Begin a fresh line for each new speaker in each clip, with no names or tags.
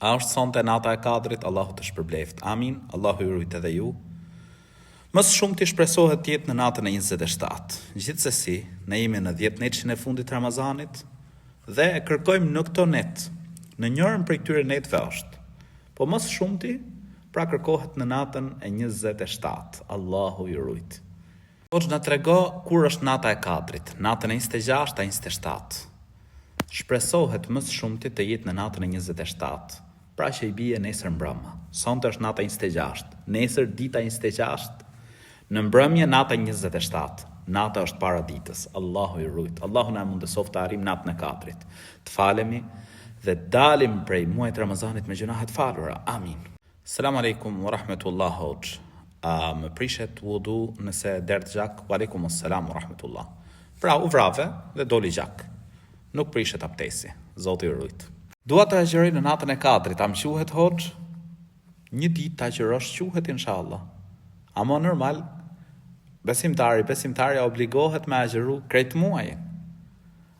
A është sonte nata e Kadrit, Allahu të shpërbleftë. Amin, Allahu ju rujt edhe ju. Më së shumti shpresohet të jetë në natën e 27. Gjithsesi, ne jemi në 10 netëshin e fundit të Ramazanit dhe e kërkojmë në këto net. Në njërën prej këtyre netëve është. Po më së shumti, pra kërkohet në natën e 27. Allahu ju rujt. Hoxhë na trego kur është nata e Kadrit, natën e 26 a 27. Shpresohet më së shumti të jetë në natën e 27, pra që i bie nesër mbrëma. Sonte është nata 26, nesër dita 26, në mbrëmje nata 27. Nata është para ditës. Allahu ju rujt. Allahu na e mundësoftë të arrijmë natën e Kadrit. Të falemi dhe dalim prej muajit Ramazanit me gjynahe të falura. Amin. Selam alejkum wa rahmetullah hoxhë a më prishet wudu nëse derdh gjak wa alejkum selam wa rahmetullah pra u vrave dhe doli gjak nuk prishet abdesi zoti ju rujt. Dua të agjëroj në natën e Kadrit a më quhet hoxhë? Një ditë të agjërosh quhet inshallah. Ama normal besimtari besimtarja obligohet me agjëru krejt muajin.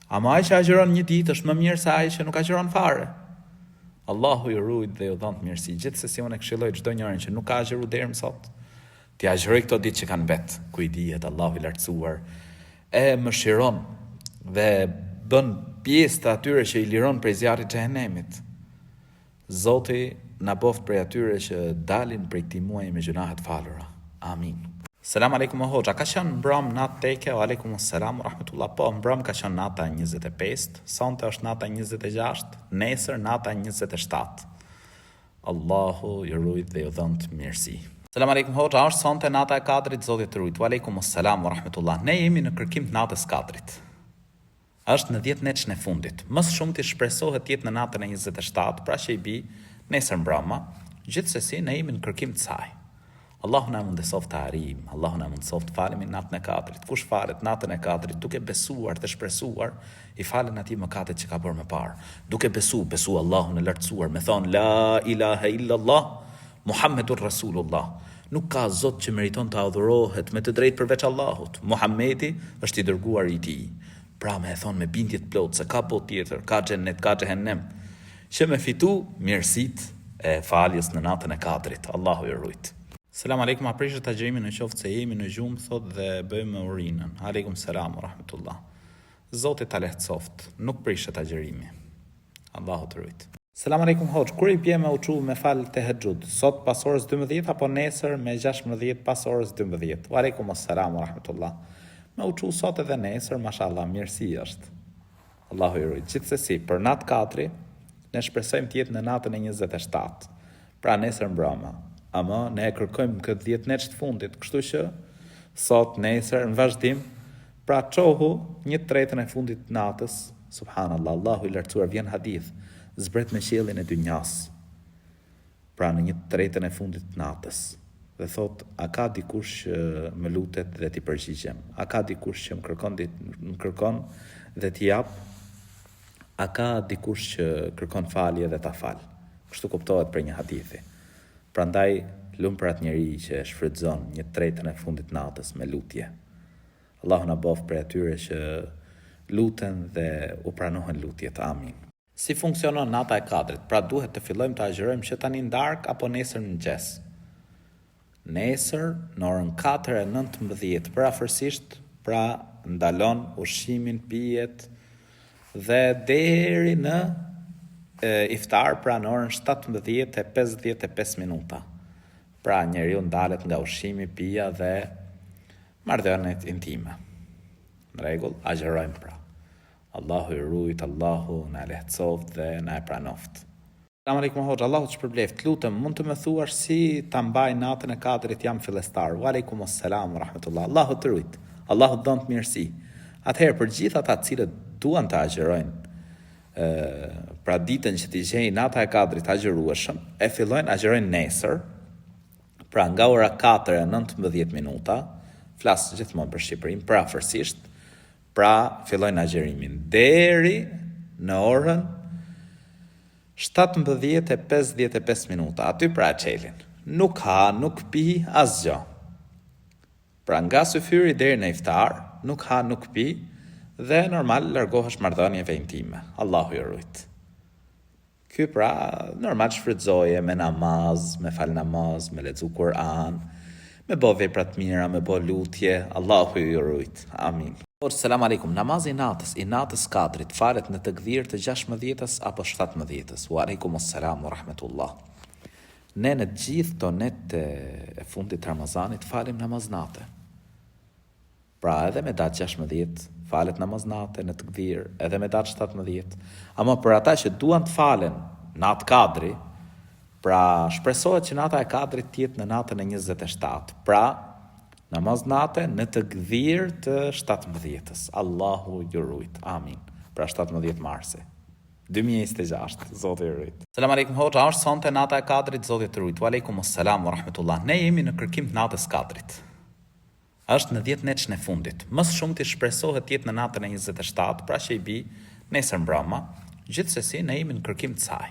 Ama ai që agjëron një ditë është më mirë se ai që nuk agjëron fare. Allahu ju rujt dhe ju dhëntë mirësi. Gjithsesi unë e këshilloj çdo njërin që nuk ka agjëru deri më sot, t'i agjëroj këto ditë që kanë mbet, ku i dihet Allahu i lartësuar e mëshiron dhe bën pjesë të atyre që i liron prej zjarrit të xhehenemit. Zoti na bëftë prej atyre që dalin prej këtij muaji me gjynahe të falura. Amin. Selam alejkum o hoxhë, a ka qenë mbram natë teke o alejkum selam o rahmetullah po mbram ka qenë nata e 25 sonte është nata e 26 nesër nata e 27 Allahu ju rujt dhe ju dhëntë mirësi. Selam alejkum hoxhë, a është sonte nata e Kadrit Zoti të rujt. Wa alejkum selam wa rahmetullah. Ne jemi në kërkim të natës Kadrit. Është në dhjetënetëshin e fundit. Më së shumti shpresohet të jetë në natën e 27, pra që i bi nesër mbrëma. Gjithsesi, ne jemi në kërkim të saj. Allahu na e mundësoftë të arrijmë, Allahu na e mundësoftë të falemi natën e Kadrit. Kush falet natën e Kadrit duke besuar dhe shpresuar, i falen atij mëkatet që ka bërë më parë. Duke besu, besu Allahun e lartësuar, me thonë la ilaha illallah, Muhammedur Rasulullah. Nuk ka zot që meriton të adhurohet me të drejtë përveç Allahut. Muhammedi është i dërguari i tij. Pra me e thonë me bindje të plotë se ka botë tjetër, ka xhennet, ka xhehennem, që me fitu mirësitë e faljes në natën e Kadrit. Allahu ju rujt. Selam alejkum a prishet agjërimi në qoftë se jemi në gjumë thotë dhe bëjmë urinën. Alejkum selam rahmetullah. Zoti ta lehtësoftë, nuk prishet agjërimi. Allahu të rujt. Selam alejkum hoxhë, kur i bie me u çu me fal tehexhud, sot pas orës 12 apo nesër me 16 pas orës 12? Wa alejkum selam wa rahmetullah. Me u çu sot edhe nesër, mashallah, mirësi është. Allahu ju rujt. Gjithsesi, për natë katri, ne shpresojmë të jetë në natën e 27. Pra nesër mbrëma. Ama ne e kërkojmë këtë 10 netësh të fundit, kështu që sot, nesër, në vazhdim, Pra çohu një tretën e fundit të natës, subhanallah, Allahu i lartësuar vjen hadith, zbret në qiellin e dynjas, pra në një tretën e fundit të natës, dhe thotë, a ka dikush që më lutet dhe t'i përgjigjem? A ka dikush që më kërkon, më kërkon dhe t'i jap? A ka dikush që kërkon falje dhe ta fal? Kështu kuptohet prej një hadithi. Prandaj, lum për atë njeri që e shfrytëzon një tretën e fundit të natës me lutje. Allahu na bëftë prej atyre që luten dhe u pranohen lutjet. Amin. Si funksionon nata e Kadrit? Pra duhet të fillojmë të agjërojmë që tani në darkë apo nesër në mëngjes? Nesër në orën 4:19 përafërsisht, pra ndalon ushqimin, pijet dhe deri në iftar, pra në orën 17:55 minuta. Pra njeriu ndalet nga ushqimi, pija dhe marrëdhëniet intime. Në rregull, agjërojmë pra. Allahu ju rujt, Allahu na e lehtësoftë dhe na e pranoftë. Selam alejkum hoxhë, Allahu të shpërbleftë. Të lutem, mund të më thuash si ta mbaj natën e Kadrit, jam fillestar. Wa alejkum selam wa rahmetullah. Allahu të rujt. Allahu të dhëntë mirësi. Atëherë për gjithë ata të cilët duan të agjërojnë, ë pra ditën që t'i gjejë nata e Kadrit agjërueshëm, e fillojnë agjërojnë nesër, Pra nga ora 4 e 19 minuta, flas gjithmonë për Shqipërinë, përafërsisht, pra fillojnë agjërimin deri në orën 17 e 55 minuta. Aty pra e çelin. Nuk ha, nuk pi asgjë. Pra nga syfyri deri në iftar, nuk ha, nuk pi dhe normal largohesh marrëdhënieve intime. Allahu ju rujt. Ky pra, normal shfrytëzoje me namaz, me fal namaz, me lexu Kur'an, me bo vepra të mira, me bo lutje, Allahu ju rujt. Amin. Hoxhë selam alejkum, namazi i natës, i natës Kadrit, falet në të gdhirë të gjashtëmbëdhjetës apo shtatëmbëdhjetës? Wa alejkum selam wa rahmetullah. Ne në të gjithë këto net e fundit të Ramazanit falim namaz nate. Pra edhe me datë 16 falet namaz nate në të gdhirë, edhe me datë 17. Ama për ata që duan të falen natë Kadri, pra shpresohet që nata e Kadrit të jetë në natën e 27. Pra namaz nate në të gdhirë të 17-ës. Allahu ju rujt. Amin. Pra 17 marsi. 2026, Zoti ju rujt. Selam aleikum hoxhë, a është sonte nata e Kadrit, Zoti të rujt. Wa alejkum selam wa rahmetullah. Ne jemi në kërkim të natës Kadrit. Është në dhjetënetëshin e fundit. Më së shumti shpresohet të jetë në natën e 27, pra që i bi nesër mbrëma. Gjithsesi ne jemi në kërkim të saj.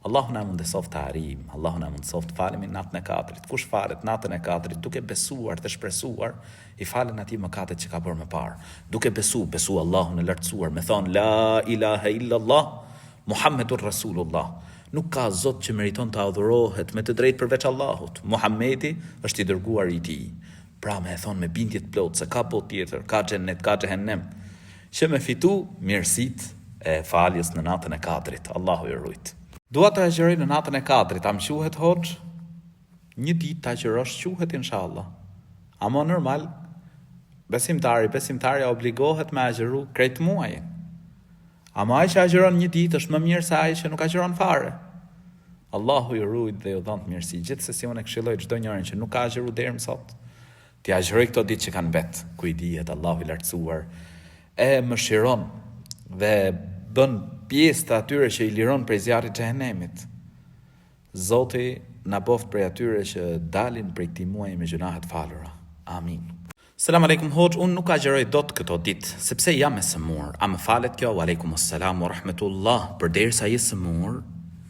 Allahu na mundësoftë të arrijmë, Allahu na mundësoftë të falemi natën e Kadrit. Kush falet natën e Kadrit duke besuar dhe shpresuar, i falen atij mëkatet që ka bërë më parë. Duke besu, besu Allahun e lartësuar, me thonë la ilaha illallah, Muhammedur Rasulullah. Nuk ka Zot që meriton të adhurohet me të drejtë përveç Allahut. Muhammedi është i dërguari i tij. Pra me e thonë me bindje të plotë se ka botë tjetër, ka xhennet, ka xhehennem, që me fitu mirësitë e faljes në natën e Kadrit. Allahu ju rujt. Dua të agjëroj në natën e Kadrit, a më quhet hoxhë? Një ditë të agjërosh quhet inshallah. Ama normal, besimtari, besimtarja obligohet me agjëru krejt muajin. Ama ai që agjëron një ditë është më mirë se ai që nuk agjëron fare. Allahu ju rujt dhe ju dhëntë mirësi. Gjithsesi unë e këshilloj çdo njërin që nuk ka agjëru deri më sot, t'i agjëroj këto ditë që kanë mbet, ku i dihet Allahu i lartësuar e mëshiron dhe bën pjesë të atyre që i liron prej zjarrit të xhehenemit. Zoti na bëftë prej atyre që dalin prej këtij muaji me gjynahe të falura. Amin. Selam alejkum hoxhë unë nuk agjëroj dot këto ditë sepse jam e sëmurë a më falet kjo Walejkum selam wa rahmetullah përderisa je sëmurë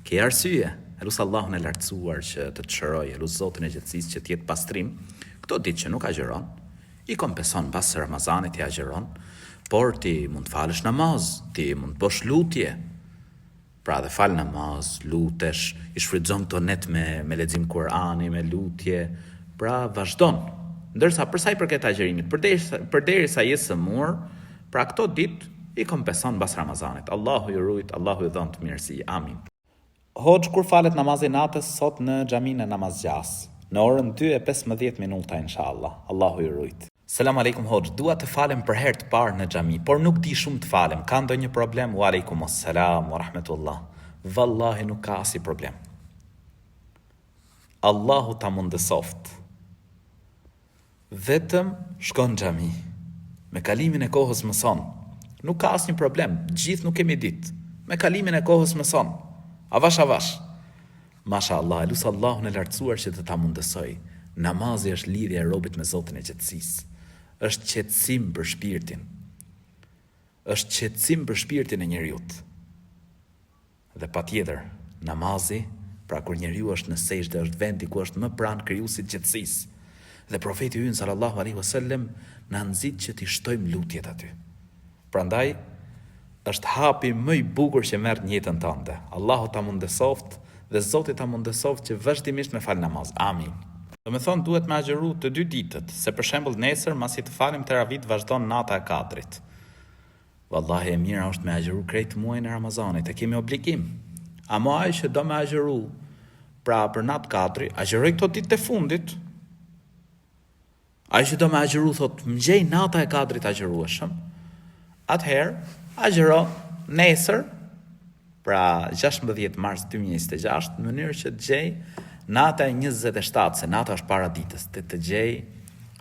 ke arsye e lus Allahun e lartësuar që të të shërojë e lus Zotin e gjithësisë që të jetë pastrim këto ditë që nuk agjëron i kompenson mbas Ramazanit i agjëron por ti mund të falësh namaz ti mund të bësh lutje Pra dhe fal namaz, lutesh, i shfrytëzon këto net me me lexim Kur'ani, me lutje, pra vazhdon. Ndërsa për sa i përket agjërimit, përderisa përderisa je sëmur, pra këto ditë i kompenson mbas Ramazanit. Allahu ju rujt, Allahu ju dhëntë mirësi. Amin. Hoxhë kur falet namazi i natës sot në xhaminë e Namazgjasë? Në orën 2 e 15 minuta inshallah. Allahu ju rujt. Selam alejkum hoxhë dua të falem për herë të parë në xhami por nuk di shumë të falem ka ndonjë problem wa alejkum selam wa rahmetullah vallahi nuk ka asnjë problem Allahu ta mundësoftë vetëm shko në xhami me kalimin e kohës mëson nuk ka asnjë problem gjithë nuk kemi ditë me kalimin e kohës mëson avash avash Masha Allah, e lus Allahun e Lartësuar që të ta mundësojë. Namazi është lidhja e robit me Zotin e gjithësisë. Është qetësim për shpirtin. Është qetësim për shpirtin e njeriut. Dhe patjetër, namazi, pra kur njeriu është në sexhde, është vendi ku është më pranë Krijuesit të gjithësisë. Dhe profeti ynë sallallahu alaihi wasallam na nxit që t'i shtojmë lutjet aty. Prandaj është hapi më i bukur që merr në jetën tënde. Allahu ta mundësoftë dhe Zoti ta mundësoftë që vazhdimisht me fal namaz. Amin. Domethënë duhet me agjëru të dy ditët, se për shembull nesër masi të falim teravit vazhdon nata e Kadrit. Vallahi e mira është me agjëru krejt muajin e Ramazanit, e kemi obligim. Ama ai që do me agjëru, pra për natë Kadri, agjëroj këto ditët e fundit. Ai që do me agjëru thot, më gjej nata e kadrit agjërueshëm, atëherë agjëro nesër, pra 16 mars 2026, në mënyrë që të gjej nata e 27, se nata është para ditës, të të gjej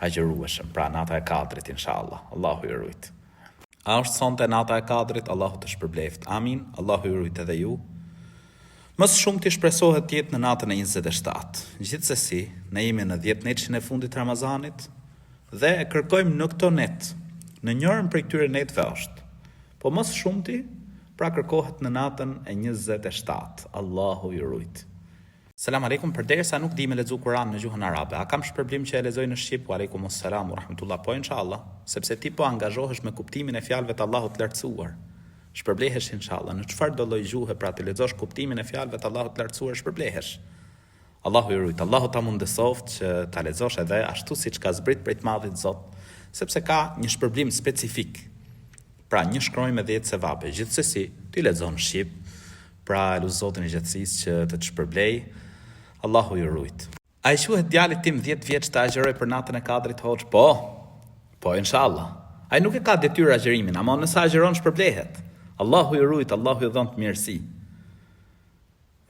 agjërueshëm, pra nata e kadrit, inshallah, Allahu ju rujt. A është sonte nata e Kadrit, Allahu të shpërbleftë. Amin, Allahu ju rujt edhe ju. Më së shumti shpresohet të jetë në natën e 27. Gjithsesi, ne jemi në dhjetënetëshin e fundit të Ramazanit dhe e kërkojmë në këto net. Në njërën prej këtyre netëve është. Po më së shumti, pra kërkohet në natën e 27. Allahu ju rujt. Selam alejkum përderisa nuk di me lexu Kuran në gjuhën arabe a kam shpërblim që e lexoj në shqip wa alejkum selam wa rahmetullah po inshallah sepse ti po angazhohesh me kuptimin e fjalëve të Allahut të lartësuar. Shpërblehesh inshallah, në çfarëdo lloj gjuhe pra të lexosh kuptimin e fjalëve të Allahut të Lartësuar shpërblehesh. Allahu ju rujt, Allahu ta mundësoftë që ta lexosh edhe ashtu siç ka zbrit prej të Madhit Zot, sepse ka një shpërblim specifik. Pra një shkronjë me 10 sevape. Gjithsesi, ti lexon shqip, pra e lus Zotin e gjithësisë që të të shpërblejë. Allahu ju rujt. A i quhet djalit tim 10 vjeç të agjërojë për natën e Kadrit hoxhë? Po. Po inshallah. Ai nuk e ka detyrë agjërimin, ama nëse agjëron shpërblehet. Allahu ju rujt, Allahu ju dhëntë mirësi.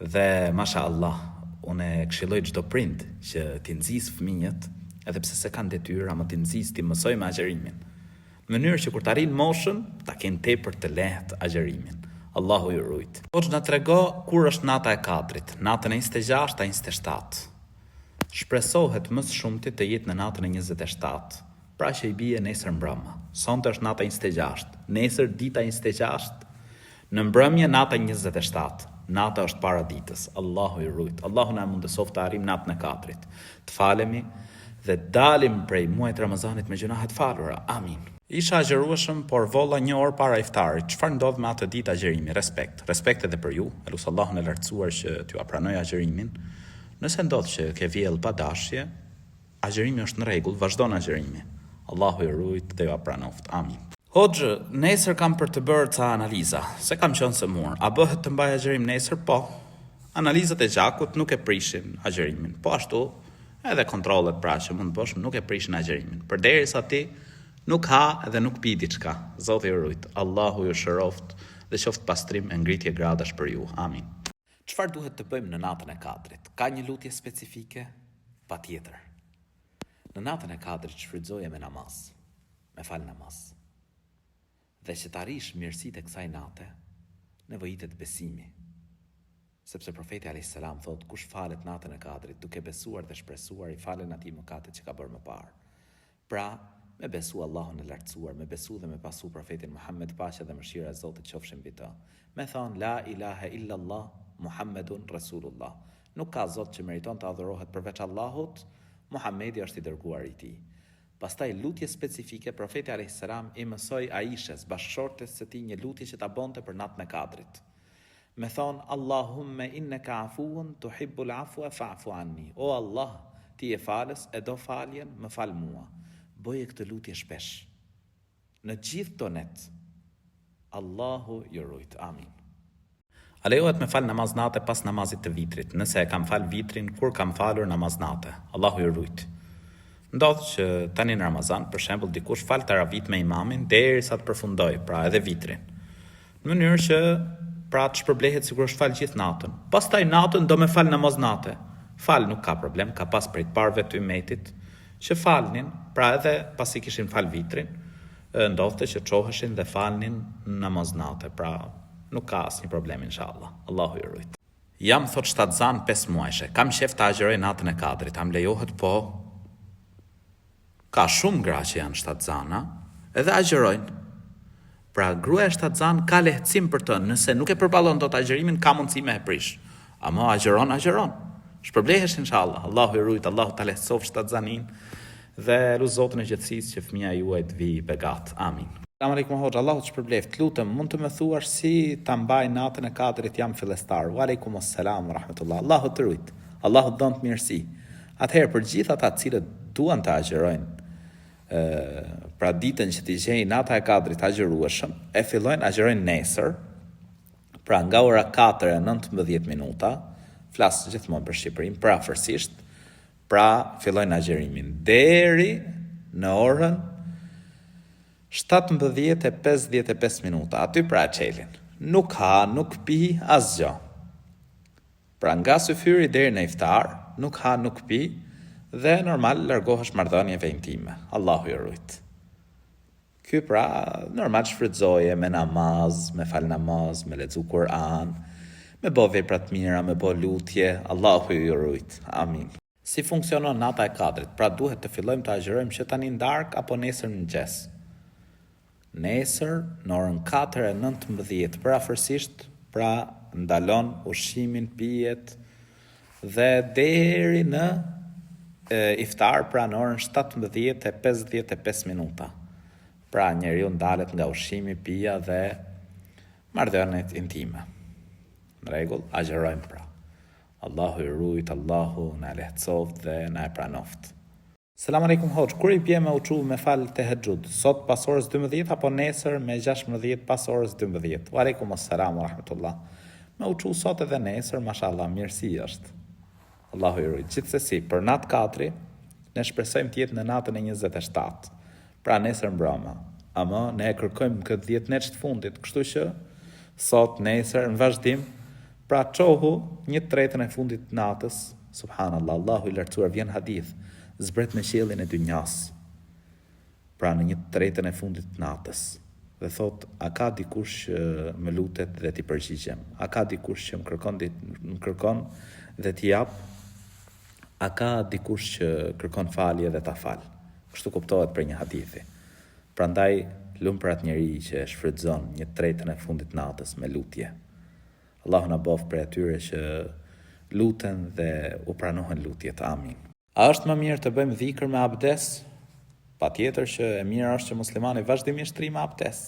Dhe masha Allah, unë e këshilloj çdo prind që t'i nxisë fëmijët, edhe pse s'e kanë detyrë, ama t'i nxisë, t'i mësojë me agjërimin. Në mënyrë që kur të arrijnë moshën, ta kenë tepër të lehtë agjërimin. Allahu ju rujt. Hoxhë na trego kur është nata e Kadrit, natën e 26 a 27. Shpresohet më së shumti të jetë në natën e 27, pra që i bie nesër mbrëma. Sonte është nata 26, nesër dita 26, Në mbrëmje nata 27. Nata është para ditës. Allahu ju rujt. Allahu na e mundësoftë të arrijmë natën e Kadrit. Të falemi dhe dalim prej muajit Ramazanit me gjynahe të falura. Amin. Isha agjërueshëm, por volla një orë para iftarit. Çfarë ndodh me atë ditë agjërimi? Respekt. Respekt edhe për ju. E lus Allahun e Lartësuar që t'jua pranojë agjërimin. Nëse ndodh që ke vjellë pa dashje, Agjërimi është në rregull, vazhdon agjërimi. Allahu ju rujt dhe jua pranoftë. Amin. Hoxhë, nesër kam për të bërë ca analiza, se kam qenë sëmurë. A bëhet të mbaj agjërim nesër? Po. Analizat e gjakut nuk e prishin agjërimin. Po ashtu, edhe kontrollet pra që mund të bësh nuk e prishin agjërimin. Përderisa ti nuk ha dhe nuk pi diçka. Zoti ju rujt. Allahu ju shëroftë dhe qoftë pastrim e ngritje gradash për ju. Amin. Çfarë duhet të bëjmë në natën e Kadrit? Ka një lutje specifike? Patjetër. Në natën e Kadrit shfrytëzoje me namaz, me fal namaz. Dhe që të arrish mirësitë e kësaj nate, nevojitet besimi. Sepse profeti alayhis salam thotë, kush falet natën e Kadrit duke besuar dhe shpresuar i falen atij mëkatet që ka bërë më parë. Pra, me besu Allahun e Lartësuar, me besu dhe me pasu Profetin Muhammed paqja dhe mëshira e Zotit qofshin mbi të, me thanë La ilahe illallah Muhammedun Resulullah, nuk ka zot që meriton të adhurohet përveç Allahut, Muhammedi është i dërguari i Tij. Pastaj lutje specifike Profeti alejhi selam i mësoi Aishes, bashkëshortes së tij një lutje që ta bonte për natën e Kadrit. Me thonë, Allahumme inneke afuun tuhibbul afua fa'fu anni, O Allah, Ti je falës, e do faljen, më fal mua. Bëje këtë lutje shpesh. Në gjithë këto net. Allahu ju rujt. Amin. A lejohet me fal namaz nate pas namazit të vitrit, nëse e kam fal vitrin kur kam falur namaz nate? Allahu ju rujt. Ndodh që tani në Ramazan, për shembull, dikush fal teravitë me imamin derisa të përfundojë, pra edhe vitrin. Në mënyrë që pra të shpërblehet sikur është fal gjithë natën. Pastaj natën do me fal namaz nate. Fal nuk ka problem, ka pas prej të parëve të ymetit që falnin, pra edhe pasi kishin fal vitrin, ndodhte që çoheshin dhe falnin namaz nate, pra nuk ka asnjë problem inshallah. Allahu ju rujt. Jam thot shtatzanë 5 muajshe, kam qef të agjëroj natën e Kadrit, a më lejohet po? Ka shumë gra që janë shtatzana edhe agjërojnë. Pra gruaja shtatzanë ka lehtësim për të, nëse nuk e përballon dot agjërimin, ka mundësi me e prish. Ama agjëron, agjëron. Shpërblehesh inshallah. Allahu ju rujt, Allahu ta lehtësoftë shtatzaninë dhe lus Zotin e gjithësisë që fëmija juaj të vijë begat. Amin. Selam aleikum hoxhë, Allahu të shpërbleftë. Të lutem, mund të më thuash si ta mbaj natën e Kadrit, jam fillestar. Wa aleikum assalam wa rahmetullah. Allahu të rujt. Allahu të dhëntë mirësi. Atëherë për gjithë ata të cilët duan të agjërojnë, ë pra ditën që t'i gjejë nata e Kadrit agjërueshëm, e fillojnë agjërojnë nesër, pra nga ora 4 e 19 minuta, flas gjithmonë për Shqipërinë, përafërsisht, pra fillojnë agjërimin deri në orën 17 e 55 minuta, aty pra e çelin. Nuk ha, nuk pi asgjë. Pra nga syfyri deri në iftar, nuk ha nuk pi dhe normal largohesh marrëdhënieve intime. Allahu ju rujt. Ky pra normal shfrytëzoje me namaz, me fal namaz, me lexu Kur'an, me bo vepra të mira, me bo lutje, Allahu ju rujt. Amin. Si funksionon nata e Kadrit? Pra duhet të fillojmë të agjërojmë që tani në darkë apo nesër në mëngjes? Nesër në orën 4:19 përafërsisht, pra ndalon ushqimin, pijet dhe deri në e, iftar, pra në orën 17:55 minuta. Pra njeriu ndalet nga ushqimi, pija dhe. Marrëdhëniet intime. Në rregull, agjërojmë pra. Allahu i rujt, Allahu na e lehtësoftë dhe na e pranoftë. Selam alejkum hoxhë, kur i bie me u çu me fal tehexhud, sot pas orës 12 apo nesër me 16 pas orës 12? Wa alejkum selam wa rahmetullah. Me u çu sot edhe nesër, mashallah, mirësi është. Allahu i rujt. Gjithsesi, për natë kadri, ne shpresojmë të jetë në natën e 27. Pra nesër mbrëma. Ama ne e kërkojmë këtë 10 netësh të fundit, kështu që sot, nesër, në vazhdim, pra çohu një tretën e fundit të natës, subhanallah, Allahu i lartësuar vjen hadith, zbret në qiellin e dynjas. Pra në një tretën e fundit të natës dhe thot a ka dikush që më lutet dhe t'i përgjigjem a ka dikush që më kërkon më kërkon dhe t'i jap A ka dikush që kërkon falje dhe ta fal? Kështu kuptohet prej një hadithi. Prandaj, lum për atë njeri që e shfrytëzon një tretën e fundit të natës me lutje. Allahu na bëftë prej atyre që luten dhe u pranohen lutjet. Amin. A është më mirë të bëjmë dhikr me abdes? Patjetër që e mira është që muslimani vazhdimisht të rri me abdes.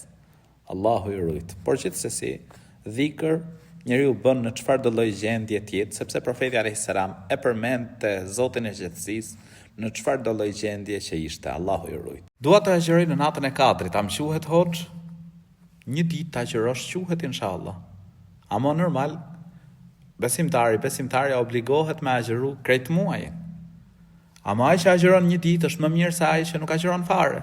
Allahu i rujt. Por gjithsesi, dhikr njeriu bën në çfarëdo lloj gjendje të jetë, sepse profeti alayhis salam e përmendte Zotin e gjithësisë në çfarëdo lloj gjendje që ishte. Allahu i rujt. Dua të agjëroj në natën e Kadrit, a më quhet hoxhë? Një ditë të agjërosh quhet inshallah. Ama normal, besimtari, besimtarja obligohet me agjëru krejt muajin. Ama ai që agjëron një ditë është më mirë se ai që nuk agjëron fare.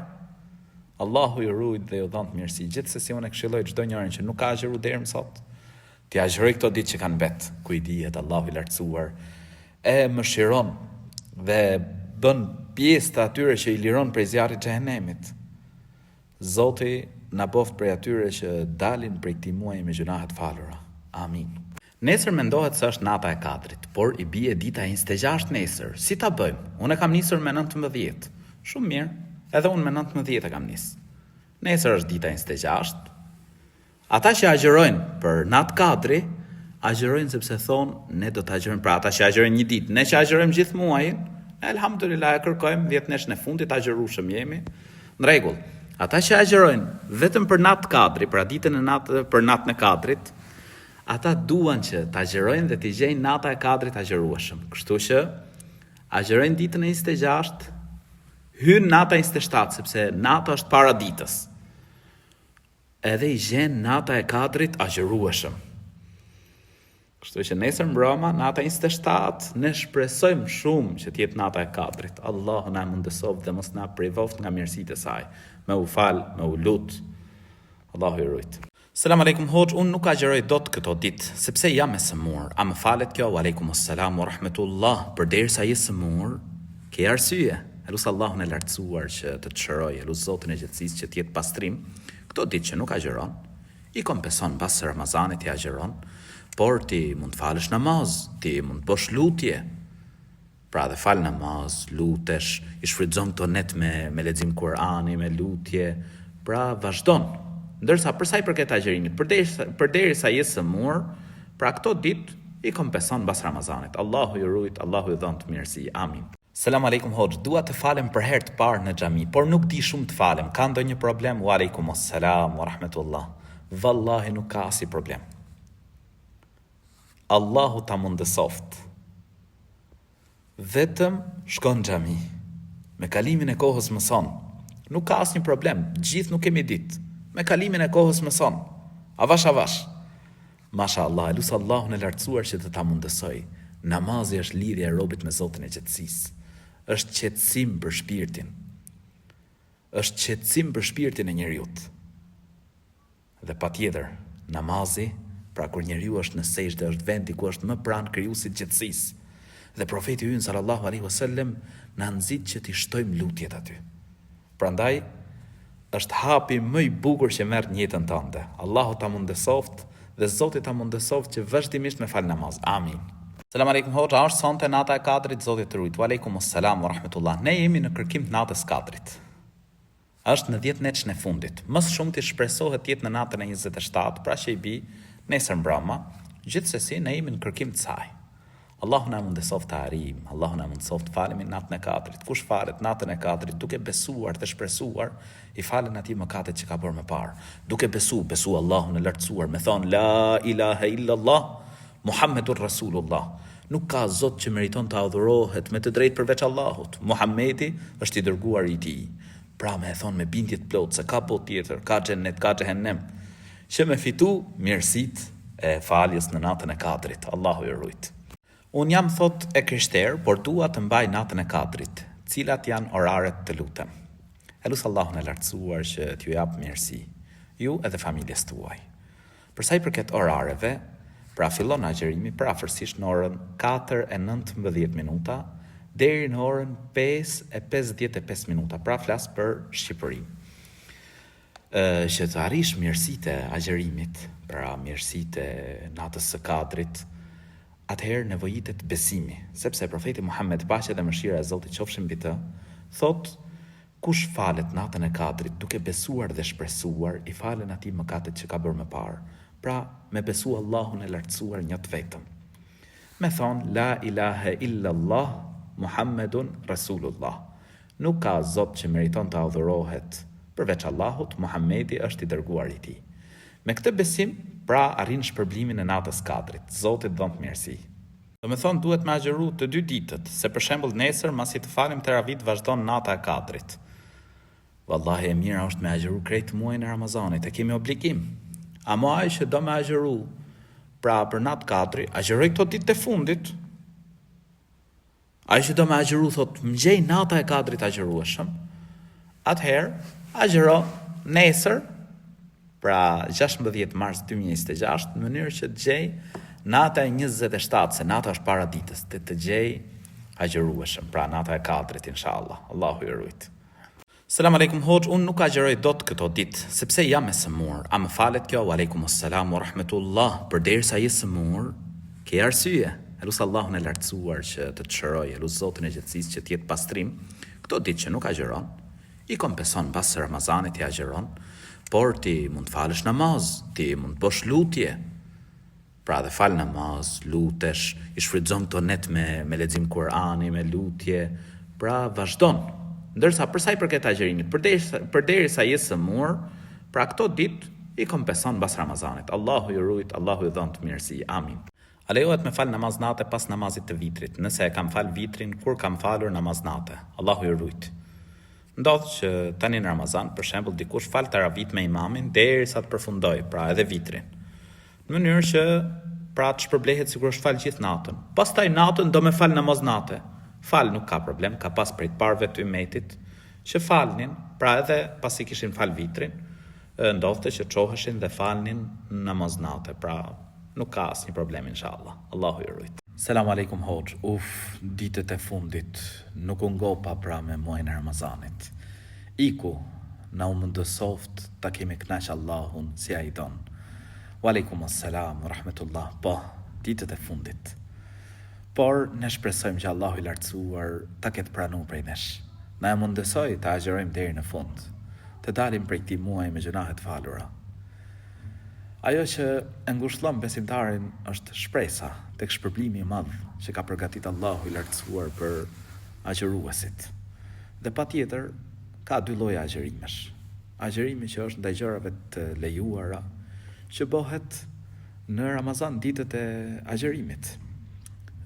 Allahu ju rujt dhe ju dhëntë mirësi. Gjithsesi unë e këshilloj çdo njërin që nuk ka agjëru deri më sot, t'i agjëroj këto ditë që kanë mbet, ku i dihet Allahu i lartësuar e mëshiron dhe bën pjesë të atyre që i liron prej zjarrit xhehenemit. Zoti na bëftë prej atyre që dalin prej këtij muaji me gjynahe të falura. Amin. Nesër mendohet se është nata e Kadrit, por i bie dita e 26 nesër. Si ta bëjmë? Unë e kam nisur me 19. Shumë mirë. Edhe unë me 19 e kam nis. Nesër është dita e 26. Ata që agjërojnë për natë Kadri, agjërojnë sepse thonë ne do të agjërojmë pra ata që agjërojnë një ditë, ne që agjërojmë gjithë muajin, elhamdulillah e kërkojmë 10 netën e fundit agjërueshëm jemi. Në rregull. Ata që agjërojnë vetëm për natë Kadri, pra ditën e natë për natën e Kadrit, ata duan që të agjërojnë dhe t'i gjejnë nata e Kadrit agjërueshëm. Kështu që agjërojnë ditën e 26, hyn nata e 27 sepse nata është para ditës. Edhe i gjen nata e Kadrit agjërueshëm. Kështu që nesër mbrëma, nata 27, ne shpresojmë shumë që të jetë nata e Kadrit. Allahu na e mundësoftë dhe mos na privoftë nga mirësitë e saj. Me u fal, me u lut. Allahu i rujt. Selam alejkum hoxhë, unë nuk agjëroj dot këto ditë, sepse jam e sëmurë. A më falet kjo? Wa alejkum selam wa rahmetullah. Përderisa je sëmurë, ke arsye. E lus Allahun e lartësuar që të të shërojë, e lus Zotin e gjithësisë që të jetë pastrim. Këto ditë që nuk agjëron, i kompenson mbas Ramazanit i agjëron, por ti mund të falësh namaz, ti mund të bësh lutje. Pra dhe fal namaz, lutesh, i shfrytëzon këto net me me lexim Kur'ani, me lutje, pra vazhdon. Ndërsa për sa i përket agjërimit, përderisa përderisa je sëmur, pra këto ditë i kompenson mbas Ramazanit. Allahu ju rujt, Allahu ju dhëntë mirësi. Amin. Selam alejkum hoxhë, dua të falem për herë të parë në xhami, por nuk di shumë të falem, ka ndonjë problem? Wa alejkum selam wa rahmetullah. Vallahi nuk ka asnjë problem. Allahu ta mundësoftë. Vetëm shko në xhami. Me kalimin e kohës mëson. Nuk ka asnjë problem, gjithë nuk kemi ditë. Me kalimin e kohës mëson. Avash avash. Masha Allah, e lus Allahun e lartësuar që të ta mundësoj. Namazi është lidhja e robit me Zotin e gjithësisë. Është qetësim për shpirtin. Është qetësim për shpirtin e njeriut. Dhe patjetër, namazi, pra kur njeriu është në sexhde është vendi ku është më pranë Krijuesit të gjithësisë. Dhe Profeti ynë sallallahu alejhi wasallam na nxit që t'i shtojmë lutjet aty. Prandaj është hapi më i bukur që merr në jetën tënde. Allahu ta mundësoftë dhe Zoti ta mundësoftë që vazhdimisht me fal namaz. Amin. Selam alejkum hoxhë, a është sonte nata e Kadrit, Zoti të rujt. Wa alejkum selam wa rahmetullah. Ne jemi në kërkim të natës Kadrit. Është në dhjetënetëshin e fundit. Më së shumti shpresohet të jetë në natën e 27, pra që i bi nesër mbrëma. Gjithsesi, ne jemi në kërkim të saj. Allahu na mundësoftë ta arrijmë, Allahu na mundësoftë të falemi natën e Kadrit. Kush falet natën e Kadrit duke besuar dhe shpresuar, i falen atij mëkatet që ka bërë më parë. Duke besu, besu Allahun e Lartësuar, me thonë La ilahe illallah, Muhammedur Rasulullah. Nuk ka Zot që meriton të adhurohet me të drejtë përveç Allahut. Muhammedi është i dërguari i Tij. Pra me e thonë me bindje të plotë se ka botë tjetër, ka xhennet, ka xhehennem, që me fitu mirësitë e faljes në natën e Kadrit. Allahu ju rujt. Unë jam thotë e krishterë, por dua të mbaj natën e Kadrit. Cilat janë oraret të lutem. E lus Allahun e Lartësuar që t'ju japë mirësi, ju edhe familjes tuaj. Për sa i përket orareve, pra fillon agjërimi përafërsisht në orën 4:19 minuta deri në orën 5:55 minuta, pra flas për Shqipërinë. Ë që të arrish mirësitë e agjërimit, pra mirësitë e natës së Kadrit, atëherë nevojitet besimi, sepse profeti Muhammed paqja dhe mëshira e Zotit qofshin mbi të, thotë Kush falet natën e Kadrit duke besuar dhe shpresuar, i falen atij mëkatet që ka bërë më parë. Pra, me besu Allahun e Lartësuar një të vetëm. Me thonë La ilahe illallah Muhammedun Resulullah. Nuk ka Zot që meriton të adhurohet përveç Allahut, Muhammedi është i dërguari i Tij. Me këtë besim, pra arrin shpërblimin e natës Kadrit. Zoti të dhëntë mirësi. Domethonë duhet me agjëru të dy ditët, se për shembull nesër masi të falim teravitë vazhdon nata e Kadrit. Vallahi e mira është me agjëru krejt muajin e Ramazanit, e kemi obligim. Amo ai që do me agjëru, pra për natë Kadri, agjëroj këto ditët e fundit. Ai që do me agjëru thotë, më gjej nata e Kadrit agjërueshëm, atëherë agjëro nesër, pra 16 mars 2026, në mënyrë që të gjej nata e 27, se nata është para ditës, të të gjej agjërueshëm, pra nata e Kadrit inshallah. Allahu ju rujt. Selam alejkum hoxhë unë nuk agjëroj dot këto ditë sepse jam e sëmurë a më falet kjo Walejkumus selam wa rahmetullah përderisa je sëmurë ke arsye e lus Allahun e lartësuar që të të shërojë e lus Zotin e gjithësisë që të jetë pastrim këto ditë që nuk agjëron i kompenson mbas Ramazanit i agjëron por ti mund të falësh namaz ti mund të bësh lutje Pra dhe fal namaz, lutesh, i shfrytëzon këto net me me lexim Kur'ani, me lutje, pra vazhdon. Ndërsa për sa i përket agjërimit, përderisa përderisa je sëmur, pra këto ditë i kompenson mbas Ramazanit. Allahu ju rujt, Allahu ju dhëntë mirësi. Amin. A lejohet me fal namaz nate pas namazit të vitrit, nëse e kam fal vitrin kur kam falur namaz nate? Allahu ju rujt. Ndodh që tani në Ramazan, për shembull, dikush fal teravitë me imamin derisa të përfundojë, pra edhe vitrin. Në mënyrë që pra të shpërblehet sikur është fal gjithë natën. Pastaj natën do me fal namaz nate. Fal nuk ka problem, ka pas prej të parëve të ymetit që falnin, pra edhe pasi kishin fal vitrin, ndodhte që çoheshin dhe falnin namaz nate, pra nuk ka asnjë problem inshallah. Allahu ju rujt. Selam alejkum hoxhë, uf, ditët e fundit nuk u ngopa pra me muajin e Ramazanit. Iku, na u mundësoftë ta kemi kënaq Allahun si ai don. Walejkum selam wa rahmetullah, po, ditët e fundit. Por ne shpresojmë që Allahu i Lartësuar ta ketë pranu prej nesh. Na e mundësoi ta agjërojmë deri në fund, të dalim prej këtij muaji me gjynahe të falura. Ajo që e ngushëllon besimtarin është shpresa tek shpërblimi i madh që ka përgatit Allahu i Lartësuar për agjëruesit. Dhe patjetër ka dy lloje agjërimesh. Agjërimi që është ndaj gjërave të lejuara, që bëhet në Ramazan ditët e agjërimit.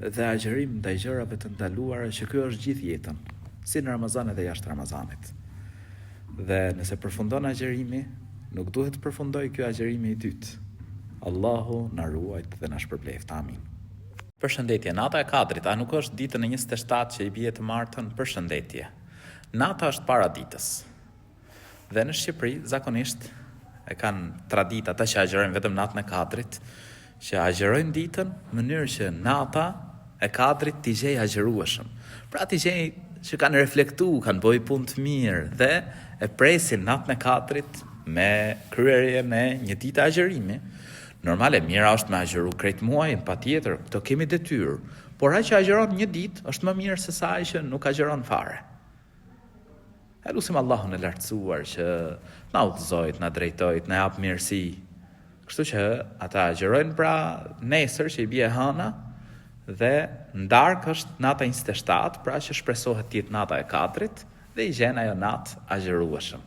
Dhe agjërim ndaj gjërave të ndaluara që ky është gjithë jetën, si në Ramazan edhe jashtë Ramazanit. Dhe nëse përfundon agjërimi, nuk duhet të përfundojë ky agjërimi i dytë. Allahu na ruajt dhe na shpërbleftë. Amin. Përshëndetje, nata e Kadrit, a nuk është ditën e 27 që i bie të martën? Përshëndetje. Nata është para ditës. Dhe në Shqipëri zakonisht e kanë traditë ata që agjërojnë vetëm natën e Kadrit, që agjërojnë ditën në mënyrë që nata e Kadrit t'i gjejë agjërueshëm. Pra t'i gjejë që kanë reflektu, kanë bërë punë të mirë dhe e presin natën e Kadrit me kryerjen e një dite agjërimi. Normal e mira është me agjëru krejt muajin, patjetër, këto kemi detyrë. Por ai që agjëron një ditë është më mirë se sa ai që nuk agjëron fare. E lusim Allahun e lartësuar që të na udhëzojë, të na drejtojë, të na japë mirësi. Kështu që ata agjërojnë pra nesër që i bie hëna. Dhe në darkë është nata 27, pra që shpresohet të jetë nata e Kadrit dhe i gjen ajo natë agjërueshëm.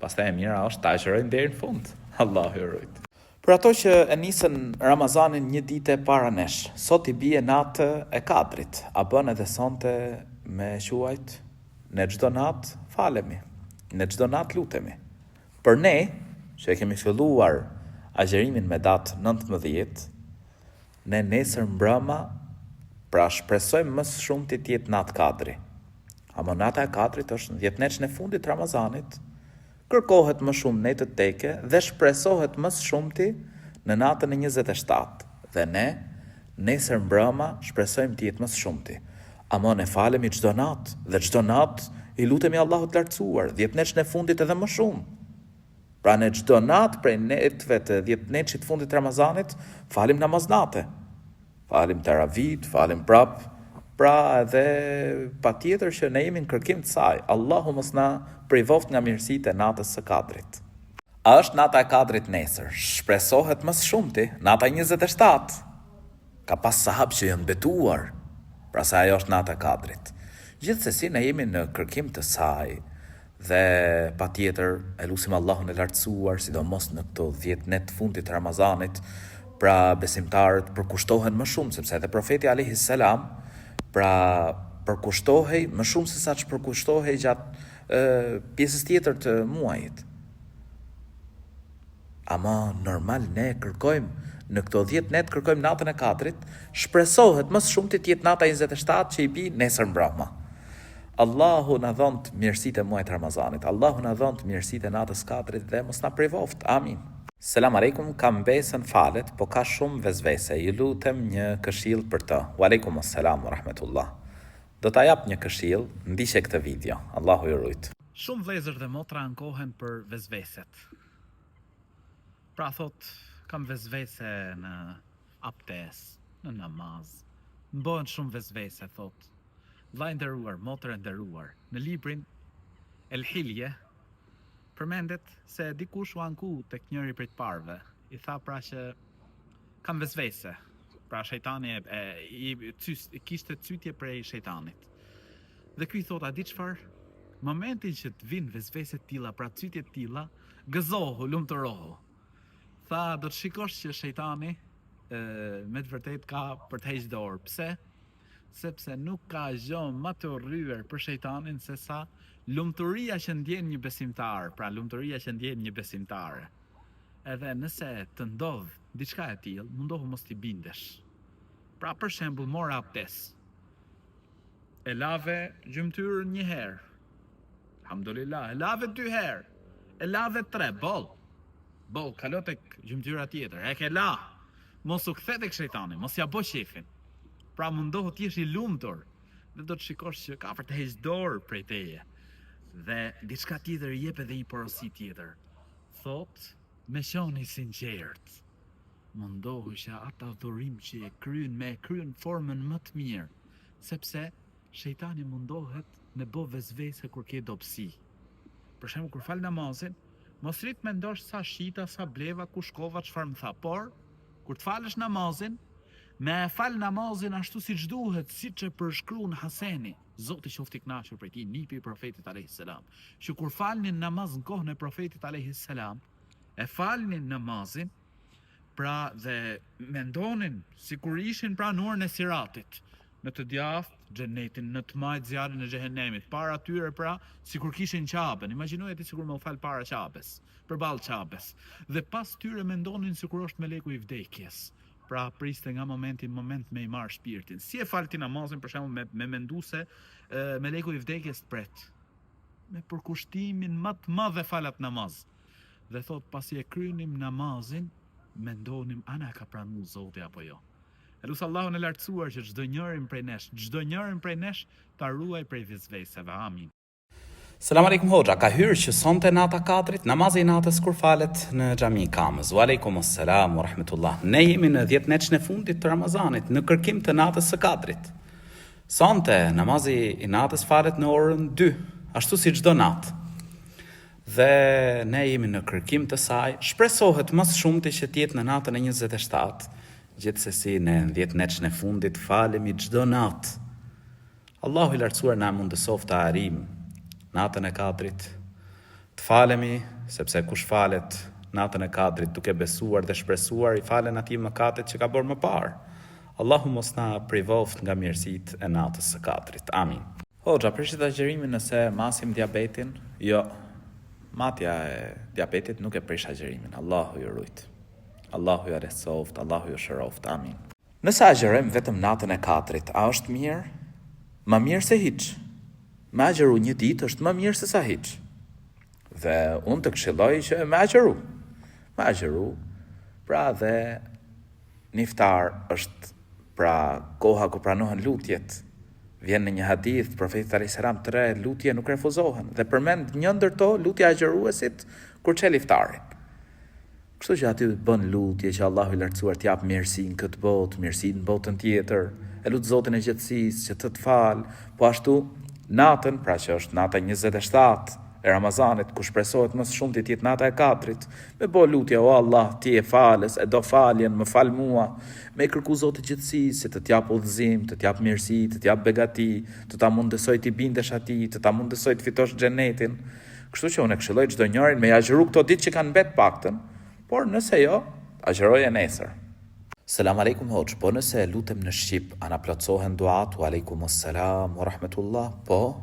Pastaj e mira është ta agjërojmë deri në fund. Allahu ju rujt. Për ato që e nisën Ramazanin një dite para nesh, sot i bie natë e Kadrit, a bën edhe sonte me e quajt? Ne çdo natë falemi, ne çdo natë lutemi. Për ne, që e kemi filluar agjerimin me datë 19, Ne nesër mbrëma, pra shpresojmë më së shumti të jetë natë Kadri. Ama nata e Kadrit është në dhjetënetëshin e fundit të Ramazanit, kërkohet më shumë netët teke dhe shpresohet më së shumti në natën e 27. Dhe ne nesër mbrëma shpresojmë të jetë më së shumti. Ama ne falemi çdo natë dhe çdo natë i lutemi Allahut të Lartësuar, dhjetënetëshin e fundit edhe më shumë. Pra ne çdo natë prej netëve të dhjetënetëshit të fundit të Ramazanit falim namaz nate. Falim teravit, falim prap, pra edhe patjetër që ne jemi në kërkim të saj. Allahu mos na privoftë nga mirësitë e natës së Kadrit. A është nata e Kadrit nesër? Shpresohet më së shumti, nata 27. Ka pas sahabë që janë betuar, pra se ajo është nata e Kadrit. Gjithsesi ne jemi në kërkim të saj dhe patjetër e lusim Allahun e Lartësuar, sidomos në këto 10 net të fundit të Ramazanit, pra besimtarët përkushtohen më shumë, sepse edhe profeti alejhi selam, pra përkushtohej më shumë se sa ç'përkushtohej gjatë pjesës tjetër të muajit. Ama normal ne kërkojmë në këto 10 net kërkojmë natën e Kadrit, shpresohet më së shumti të jetë nata 27 që i bi nesër mbrëma. Allahu na dhëntë mirësitë e muajit Ramazanit, Allahu na dhëntë mirësitë e natës Kadrit dhe mos na privoftë. Amin. Selam alejkum kam mbesën falet po ka shumë vesvese ju lutem një këshillë për të Walejkum selam wa rahmetullah Do ta jap një këshillë ndiqe këtë video Allahu ju rujt.
Shumë vëllezër dhe motra ankohen për vesveset. Pra thotë, kam vesvese në abdes, në namaz. Më bëhen shumë vesvese, thotë. Vëlla i nderuar, motër e nderuar, në librin El Hilje përmendet se dikush u anku tek njëri prej të parëve. I tha pra që kam vesvese. Pra shejtani e, e, i, cys, kishte cytje prej shejtanit. Dhe ky i thotë, a di çfarë? Momentin që të vijnë vesvese të tilla, pra cytje të tilla, gëzohu, lumturohu. Tha, do të shikosh që shejtani e, me të vërtetë ka për të heq dorë. Pse? Sepse nuk ka gjë më të urryer për shejtanin se sa lumturia që ndjen një besimtar, pra lumturia që ndjen një besimtare. Edhe nëse të ndodh diçka e tillë, mundohu mos t'i bindesh. Pra për shembull, more abdes. E lave gjymtyrën një herë. Alhamdulillah, e lave dy herë. E lave tre, boll. Boll, kalo tek gjymtyra tjetër. E ke la. Mos u kthe tek shejtani, mos ja bë qefin. Pra mundohu të jesh i lumtur dhe do të shikosh që ka për të heq dorë prej teje. Dhe diçka tjetër i jep edhe një porosi tjetër. Thotë, me qenë i sinqert. Mundohu që atë adhurim që e kryen me e kryen formën më të mirë, sepse shejtani mundohet me bo vesvese kur ke dobësi. Për shembull, kur fal namazin, mos rri të mendosh sa shita, sa bleva, ku shkova, çfarë më tha, por kur të falësh namazin, me e fal namazin ashtu siç duhet, siç e përshkruan Haseni, Zoti qoftë i kënaqur prej tij, nipi i profetit alayhis salam, që kur falnin namaz në kohën e profetit alayhis salam, e falnin namazin, pra dhe mendonin sikur ishin pra në urën e Siratit, në të djathtë xhenetin, në të majtë zjarrin e xhehenemit, para tyre pra sikur kishin Qaben, imagjinoje ti sikur me u fal para Qabes, përballë Qabes, dhe pas tyre mendonin sikur është meleku i vdekjes, pra priste nga momenti në moment me i marr shpirtin. Si e fal ti namazin për shembull me me mendu se e, meleku i vdekjes të pret? Me përkushtimin më të madh e fal atë namaz. Dhe thotë pasi e kryenim namazin, mendonim a na ka pranu Zoti apo jo. E lus Allahun e lartësuar që çdo njërin prej nesh, çdo njërin prej nesh ta ruaj prej vesveseve. Amin.
Selam alejkum hoxha, ka hyrë që sonte nata Kadrit, namazi i natës kur falet në xhami Kamëz. Wa alejkum selam wa rahmetullah. Ne jemi në dhjetënetëshin e fundit të Ramazanit, në kërkim të natës së Kadrit. Sonte namazi i natës falet në orën 2, ashtu si çdo natë. Dhe ne jemi në kërkim të saj, shpresohet më së shumti që të jetë në natën e 27. Gjithsesi ne në dhjetënetëshin e fundit falemi çdo natë. Allahu i Lartësuar na e mundësoftë ta arrijmë natën e Kadrit, të falemi, sepse kush falet natën e Kadrit duke besuar dhe shpresuar i falen atij mëkatet që ka bërë më parë. Allahu mos na privoftë nga mirësitë e natës së Kadrit. Amin. Hoxhë, a prishet agjërimi nëse masim diabetin? Jo. Matja e diabetit nuk e prish agjërimin. Allahu ju rujt. Allahu jua lehtësoftë, Allahu ju shëroftë. Amin. Nëse agjërojmë vetëm natën e Kadrit, a është mirë? Më mirë se hiç. Me agjëru një ditë është më mirë se sa hiç. Dhe unë të këshilloj që me agjëru. Me agjëru, pra dhe në iftar është pra koha ku pranohen lutjet. Vjen në një hadith të Profetit alayhis salam tre lutje nuk refuzohen dhe përmend një ndër to lutja e agjëruesit kur çel iftarin. Kështu që aty bën lutje që Allahu i Lartësuar të japë mirësi në këtë botë, mirësi në botën tjetër, e lut Zotin e gjithësisë që të të falë, po ashtu natën, pra që është nata 27 e Ramazanit, ku shpresohet më së shumti të jetë nata e Kadrit, me bo lutje o Allah, ti je falës, e do faljen, më fal mua, me i kërku Zotit gjithësisë që të të japë udhëzim, të të japë mirësi, të të japë begati, të ta mundësojë t'i bindesh atij, të ta mundësojë të fitosh xhenetin. Kështu që unë e këshilloj çdo njërin me i agjëru këto ditë që kanë mbet paktën, por nëse jo, agjëroje nesër. Selam alejkum hoxhë, po nëse lutem në shqip a na plotësohen duatë, wa alejkumus selam wa rahmetullah, po,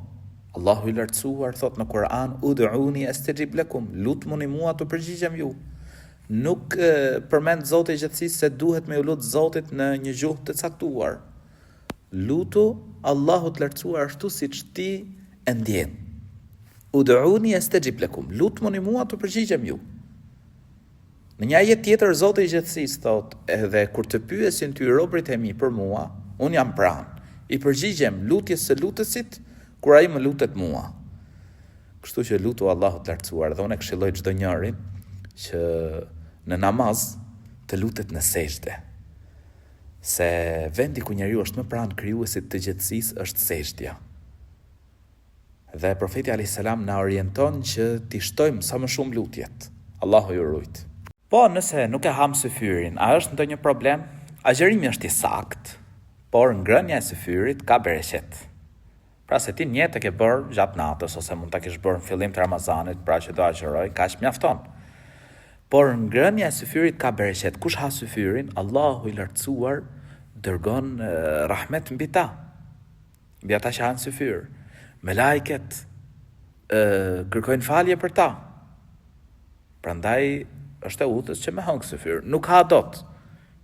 Allahu i lartësuar thotë në Kur'an ud'uni astajib lakum, lutmuni mua t'u përgjigjem ju. Nuk përmend Zoti i gjithësisë se duhet me ju lut Zotit në një gjuhë të caktuar. Lutu Allahut të Lartësuar ashtu siç ti e ndjen. Ud'uni astajib lakum, lutmuni mua t'u përgjigjem ju. Në një ajet tjetër Zoti i gjithësisë thotë, edhe kur të pyesin ty robërit e mi për mua, unë jam pranë. I përgjigjem lutjes së lutësit kur ai më lutet mua. Kështu që lutu Allahut të Lartësuar dhe unë e këshilloj çdo njërin që në namaz të lutet në sexhde. Se vendi ku njeriu është më pranë Krijuesit të gjithësisë është sexhdja. Dhe Profeti alejhi selam na orienton që t'i shtojmë sa më shumë lutjet. Allahu ju rujt. Po nëse nuk e hamë syfyrin, a është ndonjë problem? Agjërimi është i saktë, por ngrënia e syfyrit ka bereqet. Pra se ti nijet e ke bërë gjatë natës ose mund ta kesh bërë në fillim të Ramazanit, pra që do agjëroj, kaq mjafton. Por ngrënia e syfyrit ka bereqet. Kush ha syfyrin, Allahu i lartësuar dërgon rahmet mbi ta. Mbi ata që hanë syfyr. Melajket kërkojnë falje për ta. Prandaj është e udhës që me hëngër syfyr. Nuk ha dot.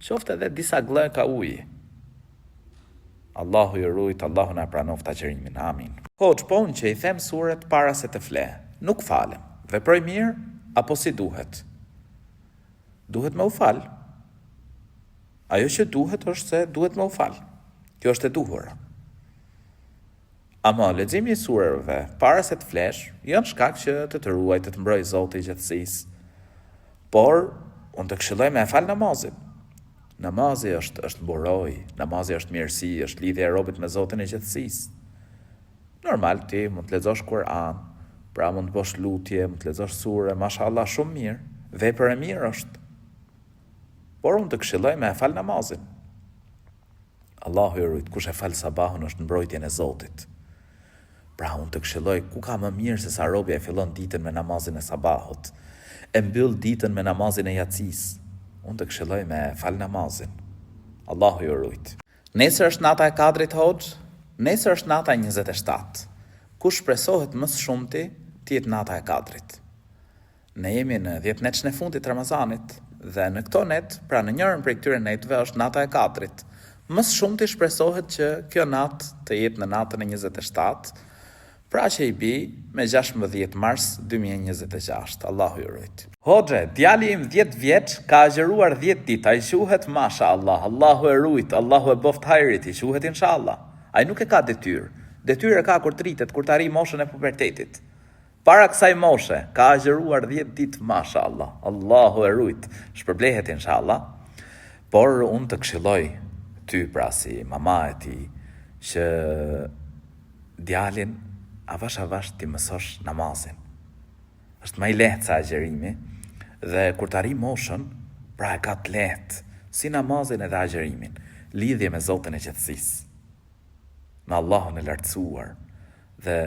Qoftë edhe disa gllënjka uji. Allahu ju rujt, Allahu na e pranoftë agjërimin. Amin. Hoxhë, po unë që i them suret para se të fle, nuk falem. Veproj mirë apo si duhet? Duhet me u fal. Ajo që duhet është se duhet me u fal. Kjo është e duhura. Ama leximi i sureve para se të flesh janë shkak që të të ruajë, të të mbrojë Zoti i gjithësisë. Por unë të këshilloj me e fal namazin. Namazi është është mburojë, namazi është mirësi, është lidhje e robit me Zotin e gjithësisë. Normal ti mund të lexosh Kur'an, pra mund të bësh lutje, mund të lexosh sure, mashallah shumë mirë, vepër e mirë është. Por unë të këshilloj me e fal namazin. Allahu ju rujt, kush e fal sabahun është në mbrojtjen e Zotit. Pra unë të këshilloj, ku ka më mirë se sa robi e fillon ditën me namazin e sabahut, e mbyll ditën me namazin e jacisë. Unë të këshilloj me e fal namazin. Allahu ju rujt. Nesër është nata e Kadrit hoxhë? Nesër është nata e 27. Ku shpresohet më së shumti të jetë nata e Kadrit? Ne jemi në dhjetënetëshin e fundit të Ramazanit dhe në këto net, pra në njërën prej këtyre netëve është nata e Kadrit. Më së shumti shpresohet që kjo natë të jetë në natën e 27, pra që i bi me 16 mars 2026. Allahu ju rujt. Hoxhe, djali im 10 vjeç ka agjëruar 10 ditë, a i quhet masha Allah, Allahu e rujt, Allahu e bëft hajrit, i quhet inshallah. Ai nuk e ka detyrë. Detyrë e ka kur të rritet, kur të arrijë moshën e pubertetit. Para kësaj moshe ka agjëruar 10 ditë mashallah. Allahu e rujt, shpërblehet inshallah. Por unë të këshilloj ty pra si mama e tij që djalin avash avash t'i mësosh namazin. Është më i lehtë se agjërimi dhe kur të arrijë moshën, pra e ka të lehtë. Si namazin edhe agjërimin, lidhje me Zotin e gjithësisë. Me Allahun e Lartësuar dhe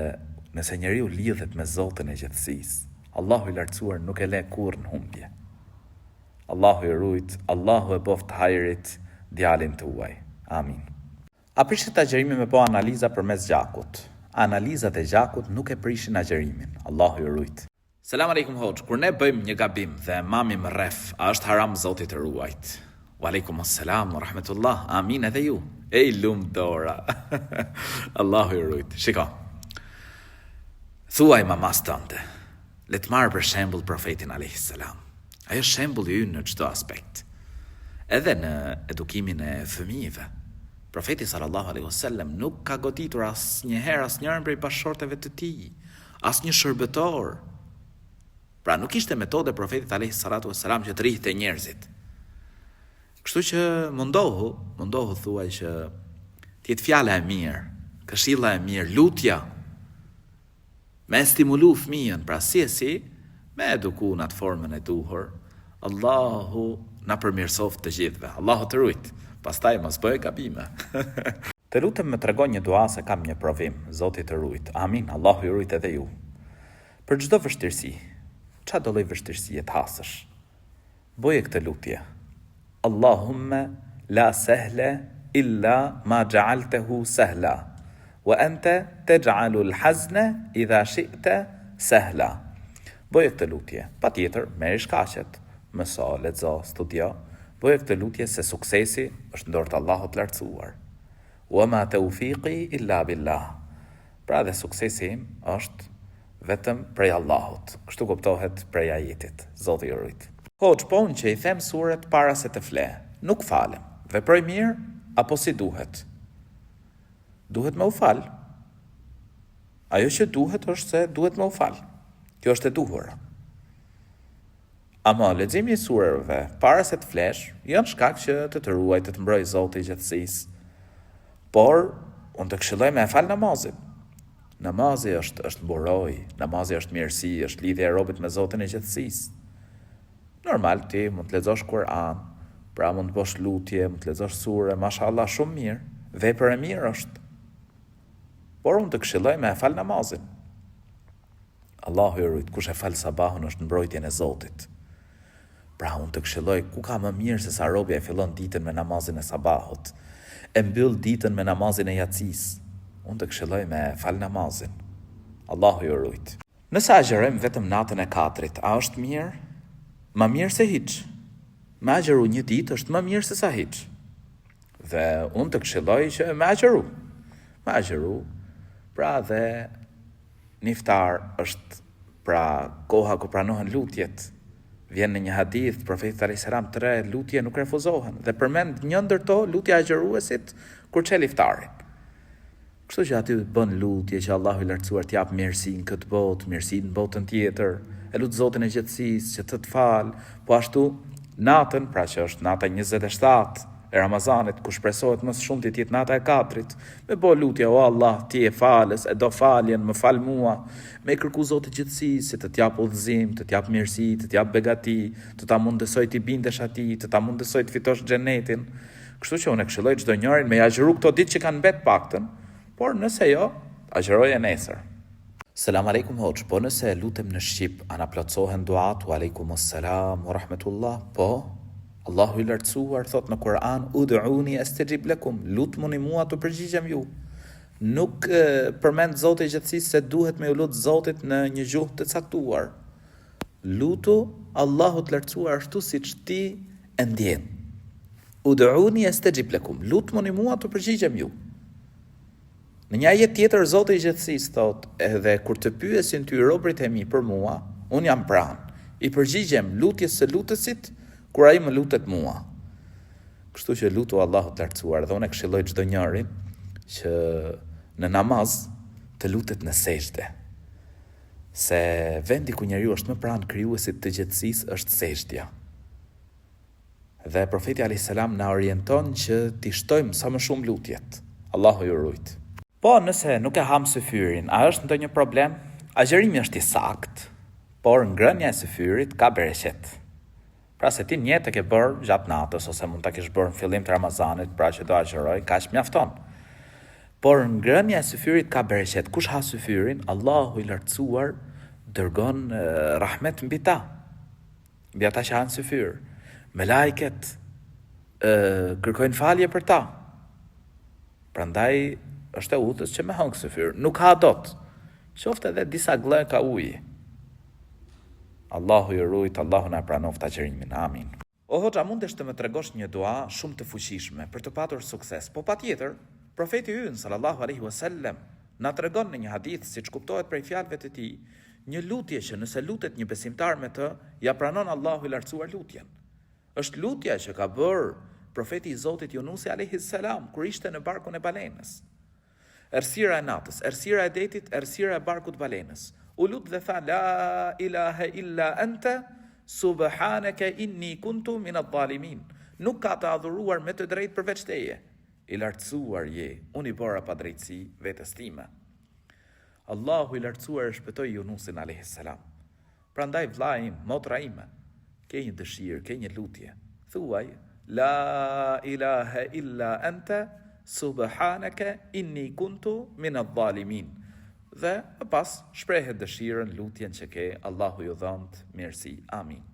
nëse njeriu lidhet me Zotin e gjithësisë, Allahu i Lartësuar nuk e le kurrë në humbje. Allahu ju rujt, Allahu e boftë hajrit djalin tuaj. Amin. A prishet agjërimi me bo analiza përmes gjakut? Analizat e gjakut nuk e prishin agjërimin. Allahu ju rujt. Selam alejkum hoxhë, kur ne bëjmë një gabim dhe mami më rref, a është haram Zoti të ruajt? Wa alejkum selam wa rahmetullah, amin edhe ju. Ej lumt dora. Allahu ju rujt. Shiko. Thuaj mamas tënde, le të marrë për shembull profetin alejhi selam. Ai është shembulli ynë në çdo aspekt. Edhe në edukimin e fëmijëve. Profeti sallallahu alejhi wasallam nuk ka goditur asnjëherë asnjërën prej bashkëshorteve të tij, asnjë shërbëtor. Pra nuk ishte metodë e profetit alejhi salatu wasalam që të rrihte njerëzit. Kështu që mundohu, mundohu thuaj që të jetë fjala e mirë, këshilla e mirë, lutja, Me e stimulu fëmijën, pra si e si, me eduku në atë formën e duhur, Allahu na përmirësoftë të gjithëve, Allahu të rujt, pastaj mos bëj gabime. Të lutem më trego një dua se kam një provim, Zoti të rujt, amin, Allahu ju rujt edhe ju. Për çdo vështirësi, ça do lloj vështirësie të hasësh. Bëje këtë lutje, Allahumme la sehle illa ma xhealtehu sehla, wa ente texhalul hazne idha shi'te sehla. Bëje këtë lutje, patjetër merri shkaqet, mëso, lexo, studio, bëje këtë lutje se suksesi është në dorë të Allahut të Lartësuar. Wa ma teufiqi illa billah. Pra dhe suksesi im është vetëm prej Allahut. Kështu kuptohet prej ajetit. Zoti ju rujt. Hoxhë, po unë që i them suret para se të fle, nuk falem, veproj mirë apo si duhet? Duhet me u fal. Ajo që duhet është se duhet me u fal. Kjo është e duhura. Ama leximi i sureve para se të flesh janë shkak që të të ruajë, të të mbrojë Zoti i gjithësisë. Por unë të këshilloj me e fal namazin. Namazi është është mburojë, namazi është mirësi, është lidhje e robit me Zotin e gjithësisë. Normal ti mund të lexosh Kur'an, pra mund të bësh lutje, mund të lexosh sure, mashallah shumë mirë, vepër e mirë është. Por unë të këshilloj me e fal namazin. Allahu ju rujt, kush e fal sabahun është në mbrojtjen e Zotit. Pra unë të këshilloj, ku ka më mirë se sa robi e fillon ditën me namazin e sabahut, e mbyll ditën me namazin e jacisë. Unë të këshilloj me e fal namazin. Allahu ju rujt. Nëse agjërojmë vetëm natën e Kadrit, a është mirë? Më mirë se hiç. Me agjëru një ditë është më mirë se sa hiç. Dhe unë të këshilloj që me agjëru. Me agjëru, pra dhe Në iftar është pra koha ku pranohen lutjet. Vjen në një hadith të Profetit alejhi selam tre lutje nuk refuzohen dhe përmend një ndër to lutja e agjëruesit kur çel iftarin. Kështu që aty bën lutje që Allahu i Lartësuar të japë mirësi në këtë botë, mirësi në botën tjetër, e lut Zotin e gjithësisë që të të falë, po ashtu natën, pra që është nata 27 e Ramazanit, ku shpresohet më së shumti të jetë nata e Kadrit, me bo lutje, o Allah, ti je falës, e do faljen, më fal mua, me i kërku Zotit gjithësisë, që të t'jap udhëzim, të t'jap mirësi, të t'jap begati, të ta mundësoj t'i bindesh atij, të ta mundësoj të fitosh xhenetin. Kështu që unë e këshilloj çdo njërin me i agjëru këto ditë që kanë mbet paktën, por nëse jo, agjëroje nesër. Selam alejkum hoxhë, po nëse lutem në shqip a na plotësohen duat, wa alejkum selam wa rahmetullah, po, Allahu i lartësuar thotë në Kur'an ud'uni astajib lakum, lutmuni mua t'u përgjigjem ju. Nuk përmend Zoti i gjithësisë se duhet me ju lut Zotit në një gjuhë të caktuar. Lutu Allahut të lartësuar ashtu siç ti e ndjen. Ud'uni astajib lakum, lutmuni mua t'u përgjigjem ju. Në një ajet tjetër Zoti i gjithësisë thotë, edhe kur të pyesin ty robërit e mi për mua, unë jam pranë. I përgjigjem lutjes së lutësit kur ai më lutet mua. Kështu që lutu Allahut të lartësuar dhe unë e këshilloj çdo njërin që në namaz të lutet në sexhde. Se vendi ku njeriu është më pranë krijuesit të gjithësisë është sexhdja. Dhe Profeti alejhi selam na orienton që t'i shtojmë sa më shumë lutjet. Allahu ju rujt. Po nëse nuk e hamë syfyrin, a është ndonjë problem? Agjërimi është i saktë, por ngrënia e syfyrit ka bereqet. Pra se ti nijet e ke bërë gjatë natës ose mund ta kesh bërë në fillim të Ramazanit, pra që do agjëroj, kaq mjafton. Por ngrënia e syfyrit ka bereqet. Kush ha syfyrin, Allahu i lartësuar dërgon rahmet mbi ta. Mbi ata që hanë syfyr. Melajket kërkojnë falje për ta. Prandaj është e udhës që me hëngër syfyr. Nuk ha dot. Qoftë edhe disa gllënjka uji. Allahu ju rujt, Allahu na pranoftë agjërimin. Amin. O hoxhë a mundesh të më tregosh një dua shumë të fuqishme për të patur sukses? Po patjetër, Profeti ynë sallallahu alejhi ue sellem na tregon në një hadith siç kuptohet prej fjalëve të tij, një lutje që nëse lutet një besimtar me të, ia pranon Allahu i Lartësuar lutjen. Është lutja që ka bërë Profeti i Zotit Junusi alejhi selam kur ishte në barkun e balenës. Errësira e natës, errësira e detit, errësira e barkut të balenës. U lut dhe tha la ilahe illa ente subhaneke inni kuntu min adh-dhalimin. Nuk ka të adhuruar me të drejtë përveç teje. I lartësuar je, unë i bëra padrejtësi vetes time. Allahu i lartësuar e shpëtoi Junusin alejhi selam. Prandaj vëllai im, motra ime, ke një dëshirë, ke një lutje, thuaj, La ilahe illa ente, subhaneke inni kuntu min adh-dhalimin. Dhe më pas shprehe dëshirën, lutjen që ke, Allahu ju dhëntë mirësi. Amin.